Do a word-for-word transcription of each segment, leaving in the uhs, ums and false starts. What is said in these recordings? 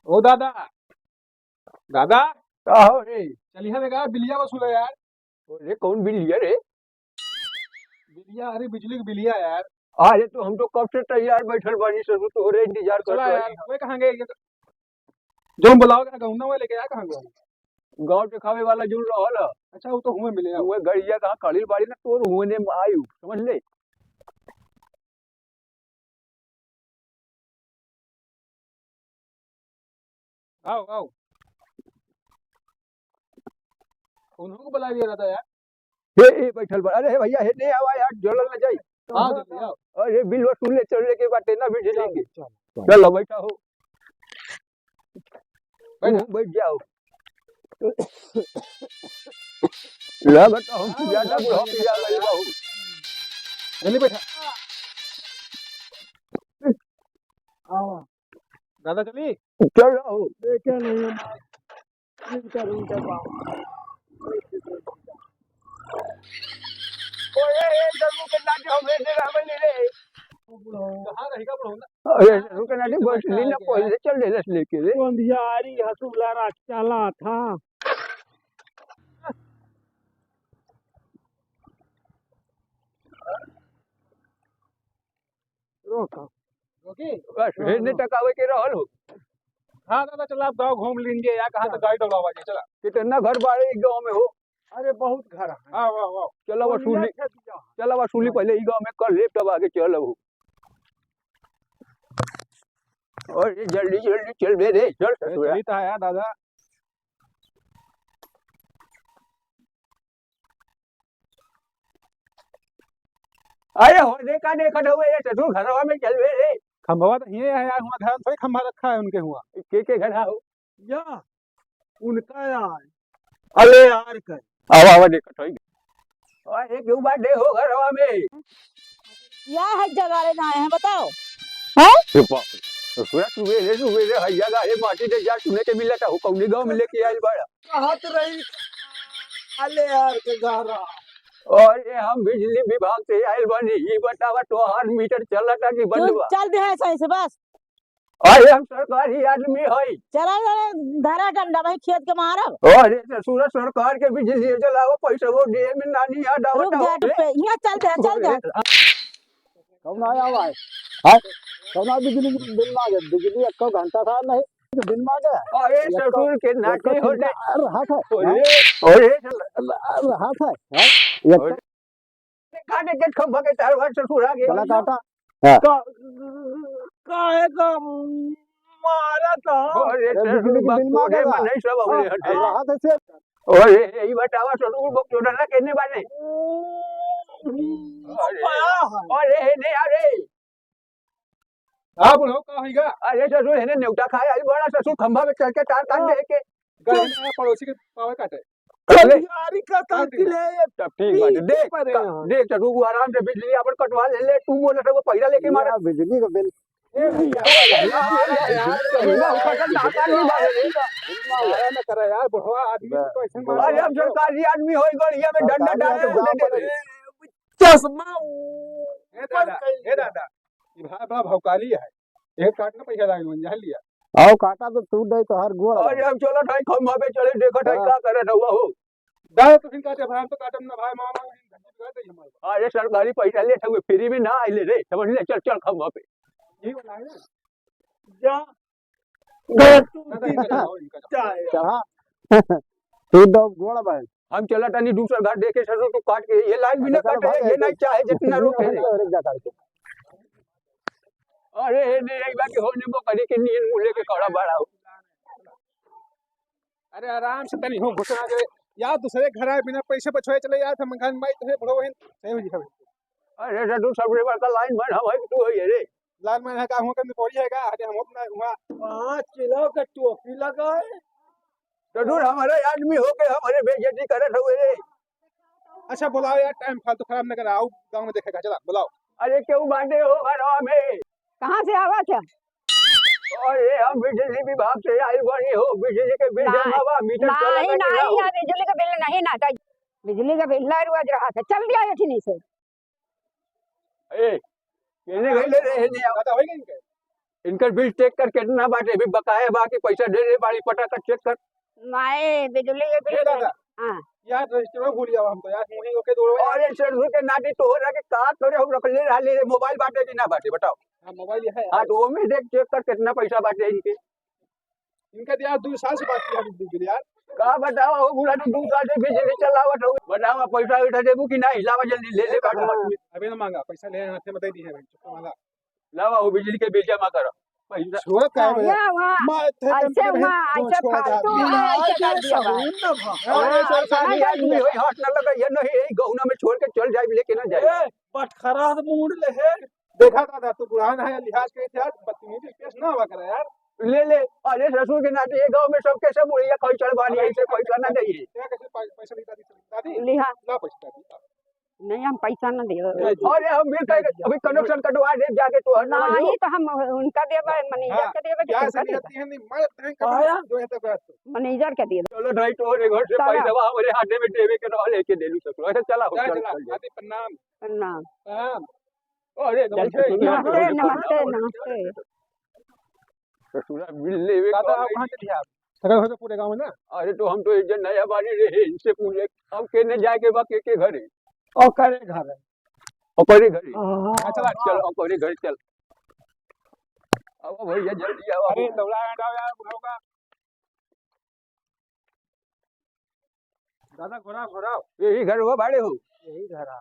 ओ दादा, दादा। का हो रे? चलिहा देखा, बिलिया वसूले यार। अरे, कौन बिलिया रे? बिलिया, अरे, बिजली के बिलिया यार। अरे, तो हम तो कब से तैयार बैठल बानी, ससुर, तोहरे इंतजार करत चला यार, बानी। वे कहाँ गए? ये तो जौन बुलाओ के गौना में लेके आ, कहाँ गए? गाँव देखावे वाला जौन रहल ह। अच्छा, वो तो हुए मिले, आओ। हुए गड़िया कहाँ खड़ी बाड़ी ना, तोर हुए ने आयु, समझ ले। आओ, आओ। उन्हों को बुला लिया रहता यार। हे, ए, बैठल बा। अरे, हे भैया, हे, ने आवा यार, जलल न जाई। हाँ, जल्दी आओ। अरे, बिल वसूले चले के बाटे ना, बिजली के। चलो, चलो। चलो, बैठा हो। बैठा। तू बैठ जाओ। लागत हम हाँ, ज्यादा हाँ, बुढ़ा हाँ, पिया गए बाबू। जल्दी बैठा। हाँ। दादा चली? चलो। बेटा नहीं है, मार। इनका, इनका बाप। ओए, ए, जरूर के लागे हम ऐसे रहबे नहीं रे। कहाँ रही का बुढ़ऊ ना? अरे, रुक ना, नहीं, बस, दिन ना पहले चल देलस लेके रे। अंधियारी हसुला रात चला था। रोका। रोकी? बस, हाँ, हेने हाँ। तक आवे के रहल हो। हाँ दादा, चला आप गाँव घूम लेंगे या कहाँ तक गाड़ी दौड़ावा जाए, चला। कितना घर बाड़े ई गाँव में हो? अरे बहुत घर है। हाँ, वाह, वाह। चला वसूली, चला वसूली पहले ई गाँव में कर ले, तब आगे चल अब। और ये जल्दी, जल्दी चल बे रे, चल ए, ससुरा। चली तो आया दादा। अरे, हो, देखा, देखा, देखा, ये ससुर घरवा में चल बे रे। खंभवा तो हिये है यार, हुआ घर में थोड़ी खंभा रखा है उनके हुआ। के, के घर हो? या, उनका यार। अरे यार, कर। आवा, आवा, देखा, थोड़ी। और एक दो बार दे हो घरवा में। या है जगाड़े ना आए हैं, बताओ। हैं? ए बाप रे। ससुरा सुबेरे, सुबेरे है जगाड़े माटी दे जा, सुने के मिला था, हो कौनी गाँव में लेके आइल बाड़ा। कहत रही, अले यार के गारा। और ये हम बिजली विभाग से आइल बानी, ई बतावा तोहार मीटर चलता कि बंद बा? चल दे है सही से बस। अरे हम सरकारी आदमी हई। चला, चला, धरा डंडा भाई खेत के मारब। अरे ससुरा सरकार के बिजली चलावा, पैसा वो दे में नानी याद आवत रुक जा, हो। चुप पे, यहाँ चल दे, चल दे। कौन आया हुआ है? हाँ? कौन आ बिजली बिल मांगे? बिजली एक घंटा था नहीं। दिन मांगे। अरे, एक तो ससुर के नाती एक हो घंटा जाए। अरे, हाथ है। अरे, हाँ? अरे। अरे, हाथ है, हाँ? एक अरे। काटे के खंभा के तार भाई ससुर आ गए। गला काटा। हाँ। का-, काहे का मारा था? अरे, अरे, ससुर बिजली के बाप बिल को मांगे है, बा। नहीं सब अगले हाँ, हटे। अरे, हाथ है से। अरे, ये बतावा ससुर को चोदना केने वाले। अरे, अरे, नहीं, अरे। हाँ, बुढ़ऊ, का होइगा? अरे ससुर, हेने नेवता खाए आई बड़ा ससुर, खंभा में चढ़ के तार काट दे के। गए ना पड़ोसी के पावे काटे। अरे। यारी का काट काट ले। ले, तब ठीक बात है। पीछे देख, पड़े का-, हैं। देख ससुर, वो आराम से बिजली अपन कटवा ले, ले, तू बोले तो वो पहिला लेके मारे। यार, बिजली का बिल। ए भैया, ए भैया, यार, बिना उठा के ना काट नहीं मारे। यार, ना करे यार, बुढ़वा आदमी तो ऐसे मार अरे, हम सरकारी आदमी होई, गड़िया में डंडा सरकारी डाले आदमी होते जाओ दे। चश्मा ए ऊपर दादा, कइले। ए दादा, ई भाई बड़ा भौकाली है। एक काट के पैसा लाइन बन जा लिया। आओ काटा तो टूट जाए तो हर गोड़ अरे हम चलो ठाई खम्मा पे चले, देखो ठाई हाँ। का करे रहुआ हो। दादा तो फिर काटे भाई, हम तो काटम ना भाई, मामा धमकी दे दे हमारे। अरे सरकारी पैसा ले ठाई, फ्री में ना आइले रे, समझ ले, चल, चल खम्मा पे। यही वाला है ना? जा। गया तू दादा, इनका जाओ, इनका जाओ। चाहे। चढ़ा। तू दो गोड़ भाई। हम चला तानी दूसर घर देखे ससुर, तू काट के, ये लाइन भी ना अच्छा, काटे, भाई, ये नहीं चाहे जितना रोक ले। अरे, जा काट के। अरे, हे नहीं, एक बार के हो निम्बो करी के नींद मुँह लेके खड़ा बड़ा हो। अरे, आराम से तनी हो घुसना दे। यार, दूसरे घर आए बिना पैसे बछोए चले यार, हम घर में तो है, बड़ो बहन, सही हो जी, सही। अरे, ससुर सबसे बड़का लाइन मैन हम है, तू है ये रे। लाइन मैन है का, हुआ कभी पौड़ी है का? अरे, हम अपना हुआ पाँच किलो का टोपी लगाए। ससुर, हमारे आदमी होके हमारे बेइज्जती करत हुए रे। अच्छा, बुलाओ यार, टाइम फालतू खराब न करा, आओ गाँव में देखेगा, चला, बुलाओ। अरे, क्यों बाटे हो घरवा में? कहाँ से आवा था? अरे, हम बिजली विभाग से आइल बानी हो, बिजली के बिल नहीं, जमा बा, मीटर चला नहीं, बा कि नहीं, ना हो? यहाँ बिजली का बिल नहीं ना, बिजली का बिल ना रोज रहा था, चल दिया ये ठीक से। ए, केने गइले रे, हेने आवा। दादा, होई गई इनके? इनकर बिल चेक कर, कितना बाटे, अभी बकाया बा कि पैसा दे दे बाड़ी, फटाफट चेक कर। माए, बिजली के बिल ए दादा, हाँ। यार रजिस्टरवा भूल जावा हम तो यार, वहीं ओके दौड़ो यार। अरे सरसों के नाटी, तोहरा के का करे, हम रखले रहले रे, मोबाइल बाटे कि ना बाटे, बताओ। हाँ, मोबाइल है। हाँ, तो ओमे देख, चेक कर कितना पैसा बाटे इनके। इनका तो यार दो साल से बाकी है बिजली बिल यार। का बतावा हो, बुढ़ा तो दो साल से बिजली चलावत हो। बतावा, पैसा उठा देबू कि नहीं? लावा जल्दी, ले ले, बात बात में। अबे ना मांगा, पैसा ले हाथे में दे दी है भाई, चुप मांगा। लावा हो, बिजली के बिल जमा करो। पैसा छोड़ का है भैया? अरे वाह। मैं थे ऐसे कम से कम वहाँ, जो ऐसे छोड़ा जा। फालतू बिना वहाँ, ऐसे ऐसे कर दिया बा। साबुन ना भा। अरे हाँ, सर, ऐसे साबुन नहीं आदमी आदमी होई, हाथ ना लगा, ये नहीं, यही गहुना में छोड़ के चल जाए, लेके ना जाए। ए, बटखरा से मूड़ ले है। देखा दादा, तू बुढ़ान है, लिहाज के इतिहास, बदतमीजी पेश ना हुआ करे यार। ले ले, अरे ससुर के नाते ये गांव में सब कैसे बुढ़िया खई चढ़ बानी, अरे, ऐसे पैसा ना चाहिए। क्या कैसे पै-, पैसा नहीं दादी, दादी? लिहा। ना पैसा दादी। नहीं, हम पैसा ना देवे। अरे हम बिल का अभी कनेक्शन कटवा दे जाके तो है ना। नहीं तो हम उनका देवे, मैनेजर हाँ, के देवे कि क्या तुमका से देवे? कहती है, नहीं, मैं नहीं करूँगा, आया? जो है तो कर। मैनेजर के देवे। चलो भाई, तोहरे घर से चला। पैसा हमारे हाथे में देवे के रहा, लेके दे लू ससुर। अच्छा, चला हो, जा, चल, चला। चल, चल। दादी प्रणाम। प्रणाम। प्रणाम। अरे, चल, नमस्ते। चल, नमस्ते, चल, नमस्ते, चल। नमस्ते। ससुरा बिल लेवे दादा, कौन आप कहाँ के लिए आप? सगल हो तो पूरे गाँव में ना? अरे, तो हम तो एक जन नया बानी रहे, इनसे पूछे, अब केने जाए के बा, के, के घरे? ओकरे घरे। ओकरे घरे? हाँ। हाँ, चला, चल, ओकरे घरे चल। अब भैया, जल्दी आओ। अरे, दौड़ा हटाओ यार, बुढ़ाओ का। दादा, घोड़ा, घोड़ा। यही घर हुआ भाड़े हो? यही घर है।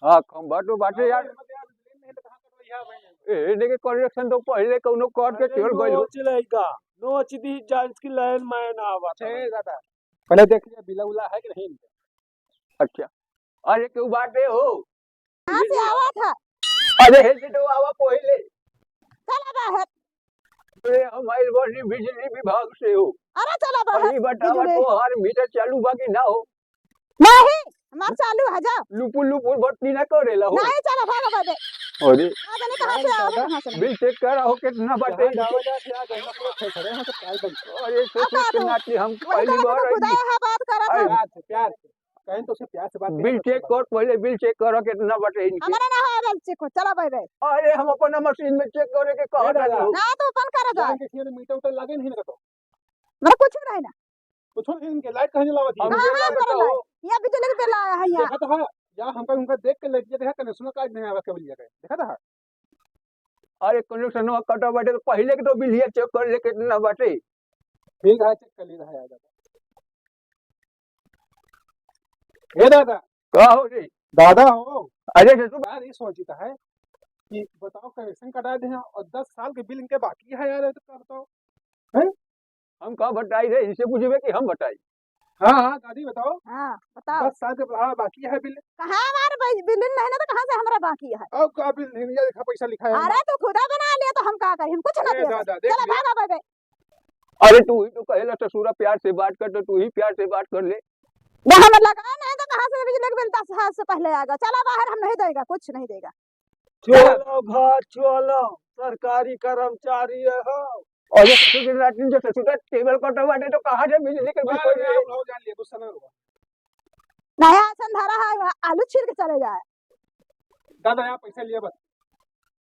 हाँ, खंभा तो बाटे यार। अरे, मत यार, बिजली नहीं तो कहाँ कटवैया भाई? ए, देखे, कनेक्शन तो पहले कौनो कर के अरे, चल गइल हो। नोच लेगा, नोच दी, जांच की लाइन में ना आवत है। ए, दादा, पहले देख लिया, बिला उला है कि नहीं? अच्छा, अरे, क्यों बाटे हो? कहाँ से आवा था? अरे, हेलमेट आवा पहिले। चला बाहर। अरे, हम आइल बानी बिजली विभाग से हो। अरे, चला बाहर। अरे, बतावा बिजली। तोहार मीटर चालू बा कि ना हो? नहीं, हमार चालू है, जा। लुपुर, लुपुर बत्ती ना करेला हो। नहीं, चला, भागो, भागो। अरे। आ, जाने कहाँ से आओ, कहाँ से? बिल चेक करा हो, कितना बाटे? जहाँ जाओ, जा, जा, जा, जा, जा, जा, जा, जा, अरे, अब ससुर के नाती हम वही पहली बार तो आइली। खुदा है, बात करा था। प्यार से, प्यार से। कहें तो उसे प्यार से बात बिल करो, चेक कर, पहले बिल चेक करो कितना बटे इनके। हमारा ना है बिल चेक हो, चला भाई भाई। अरे हम अपना मशीन में चेक करे के कहा ए दादा। ना तो ओपन करा जाए। इनके खेत में मीटर उटर लागे नहीं ना तो। मेरा कुछ नहीं ना। कुछ नहीं इनके लाइट कहाँ जलावत है? हम कहाँ ये है लाइट मेरा बताओ। लाइट? ये बिजली के बिल आया है यहाँ। देखा तो है, या हमका उनका देख के लाइट ये देखा कनेक्शन कार्ड नहीं आवा केबल ये देखा था। अरे कनेक्शन कटा बाटे तो पहले के तो बिल ये चेक कर ले कितना बाटे। ठीक है, चेक कर ली रहा है दादा। हे दादा। का हो रे? दादा हो। अरे ससुर। यार, ये सोचित है कि बताओ, कनेक्शन कटा दे हैं और दस साल के बिल इनके बाकी है यार, तो का बताओ? हैं? हम का बताई रे, इनसे पूछबे कि हम बताई? हाँ, हाँ, दादी बताओ। हाँ, बताओ। दस साल के बढ़ावा बाकी है बिल। कहाँ हमारे बिल, बिल नहीं ना, तो कहाँ से हमारा बाकी है? अब का बिल नहीं, ये देखा पैसा लिखा है। अरे, तू खुदा बना लिया, तो हम का करें? हम कुछ ना ए दे दादा, सकते। देख चलो, लिया। भागा, भागा। अरे तू ही तो कहेला ससुरा प्यार से बात कर, तो तू ही प्यार से बात कर ले। ना हम लगा नहीं तो कहाँ से बिजली के बिल दस साल से पहले आएगा? चला बाहर, हम नहीं देगा, कुछ नहीं देगा। चलो घर चलो, सरकारी कर्मचारी है हो। अरे ससुर के नातिन जो ससुरा टेबल कटवा दे तो कहाँ से बिजली के बिल अरे कोई यार, हो जान लिए, गुस्सा ना हुआ। नया आसन धरा है, वहाँ आलू छील के चले जाए। दादा, यहाँ पैसा लिया बस।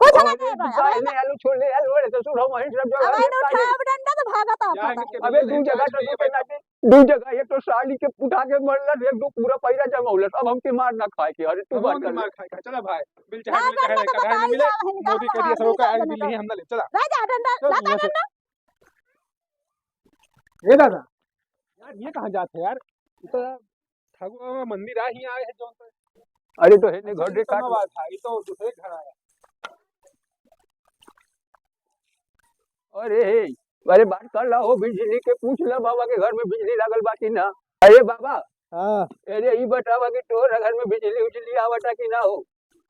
कुछ ना अरे, दे भाई, दुकान अबे में आलू छोड़ ले, आलू वाले ससुर, हम वहीं सब जगह अबे ये नो काले। उठाए, अब डंडा तो भागत आता यार, था। इनके अबे, बिजली दू जगह चार्ज तो नहीं तू है। पहला दे, दू जगह, एक तो साली के उठा के मरलस, एक दो पूरा पैरा जमौलस। अब हमके मार ना खाए के, अरे, तू हम बात हमके कर ले। मार खाए के, चला भाई, बिल चाहे हाँ, मिले, चाहे डंडा ना, तो चाहे ना बताइए, मिले, अब हिनका मोदी कह दिया, हमारे सरों का साथ आज में बिल ही तो। हम ना ले, चला। राजा, डंडा, चल, लाता यहाँ से। डंडा। ए दादा, यार, ये कहाँ जात है यार? ये तो यार, ठाकुर बाबा मंदिर आ ही आए हैं, जौन पे। अरे, तो है ने, अच्छा, घर ये देखा तो। समावार था, ये तो दूसरे घर आया। अरे, हे, अरे, बात कर ला हो, बिजली के पूछ ला, बाबा के घर में बिजली लागल बा कि ना? अरे बाबा, हाँ। अरे, ई बतावा कि तोहरा घर में बिजली उजली आवता कि ना हो?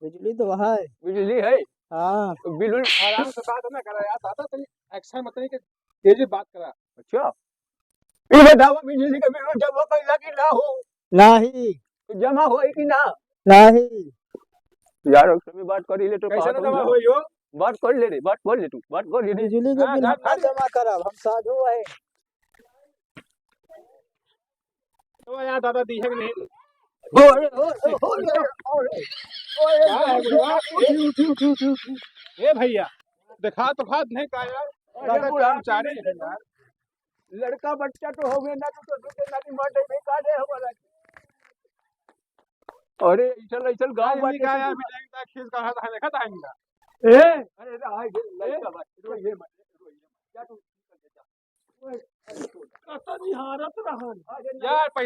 बिजली तो है। बिजली है? हाँ। बिल उल आराम से बात ना करा यार, दादा, तनी एक्शन मत नहीं के तेजी बात करा। अच्छा, ई बतावा, बिजली के बिल जमा कइला कि ना हो? नाही। जमा होई कि ना? नाही। यार, अब सभी बात कर ही ले तो कैसे कहा ना तुम जमा हो? होई हो? बात कर ले रे, बात कर ले तू, बात कर ले रे। बिजली के हाँ, बिल हम ना जमा करब, हम साधु है। तो यार दादा दी है कि नहीं? ओए, ओए, ओए, ओए, ओए। क्या है बुढ़वा? उठी, उठी, उठी, उठी, उठी। ए भैया, देखा तो खात नहीं का यार, अरे ज्यादा बुढ़ा कर्मचारी है यार। लड़का बच्चा तो हो गया ना, तो, तो, तो, तो, ना, मर जाए, बेकार है हमारा। अरे, ऐसा, ऐसा गाँव आदमी बाटे का यार, तो बेटा, इनका खींच का हाथ, हाथ देखा था इनका। ए? अरे, अरे, आ, ये लड़का ए? भाई, रो, ये मत, रो, ये मत। जा तू, निकल के जा। ओए, अरे, छोड़। कतनी हारत रहन। आ, ये यार,